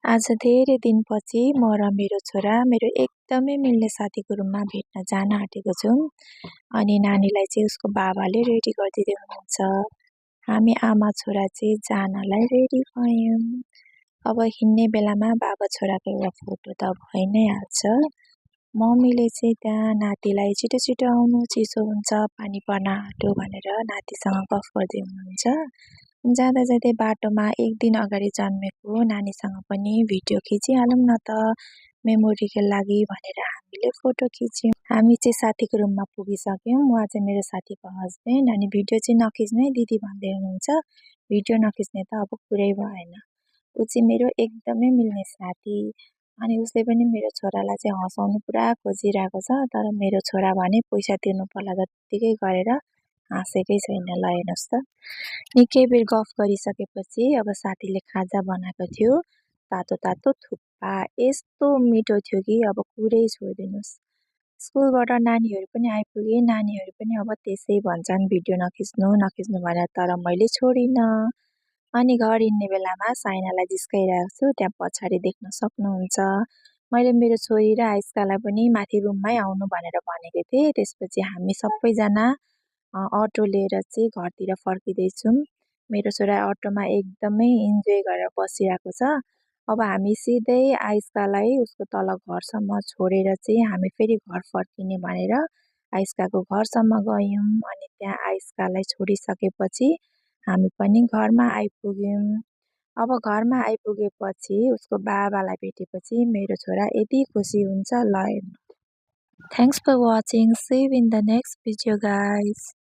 आज धेरै दिनपछि म र मेरो छोरा मेरो एकदमै मिल्ने साथीको रुममा भेट्न जान आँटेको छौँ। अनि नानीलाई चाहिँ उसको बाबाले रेडी गरिदिँदै हुनुहुन्छ। हामी आमा छोरा चाहिँ जानलाई रेडी भयौँ। अब हिँड्ने बेलामा बाबा छोराको एउटा फोटो त भइ नै हाल्छ। मम्मीले चाहिँ त्यहाँ नातिलाई छिटो छिटो आउनु चिसो हुन्छ पानी पर्न आँट्यो भनेर नातिसँग गफ गर्दै हुनुहुन्छ। जाँदा जाँदै बाटोमा एक दिन अगाडि जन्मेको नानीसँग पनि भिडियो खिचिहालौँ न त मेमोरीको लागि भनेर हामीले फोटो खिच्यौँ। हामी चाहिँ साथीको रुममा पुगिसक्यौँ। उहाँ चाहिँ मेरो साथीको हस्बेन्ड। अनि भिडियो चाहिँ नखिच्नु है दिदी भन्दै हुनुहुन्छ। भिडियो नखिच्ने त अब कुरै भएन। ऊ चाहिँ मेरो एकदमै मिल्ने साथी। अनि उसले पनि मेरो छोरालाई चाहिँ हँसाउनु पुरा खोजिरहेको छ। तर मेरो छोरा भने पैसा तिर्नु पर्ला जत्तिकै गरेर हाँसेकै छैन। ल हेर्नुहोस् त। निकै बेर गफ गरिसकेपछि अब साथीले खाजा बनाएको थियो। तातो तातो थुक्पा यस्तो मिठो थियो कि अब कुरै छोडिदिनुहोस्। स्कुलबाट नानीहरू पनि आइपुगे। नानीहरू पनि अब त्यसै भन्छन् भिडियो नखिच्नु नखिच्नु भनेर, तर मैले छोडिनँ। अनि घर हिँड्ने बेलामा साइनालाई जिस्काइरहेको छु। त्यहाँ पछाडि देख्न सक्नुहुन्छ। मैले मेरो छोरी र आइस्कालाई पनि माथि रुममै आउनु भनेर भनेको थिएँ। त्यसपछि हामी सबैजना अटो लिएर चाहिँ घरतिर फर्किँदैछौँ। मेरो छोरा अटोमा एकदमै इन्जोय गरेर बसिरहेको छ। अब हामी सिधै आइस्कालाई उसको तल घरसम्म छोडेर चाहिँ हामी फेरि घर फर्किने भनेर आइस्काको घरसम्म गयौँ। अनि त्यहाँ आइस्कालाई छोडिसकेपछि हामी पनि घरमा आइपुग्यौँ। अब घरमा आइपुगेपछि उसको बाबालाई भेटेपछि मेरो छोरा यति खुसी हुन्छ। ल हेर्नु। Thanks for watching. See you in the next video guys.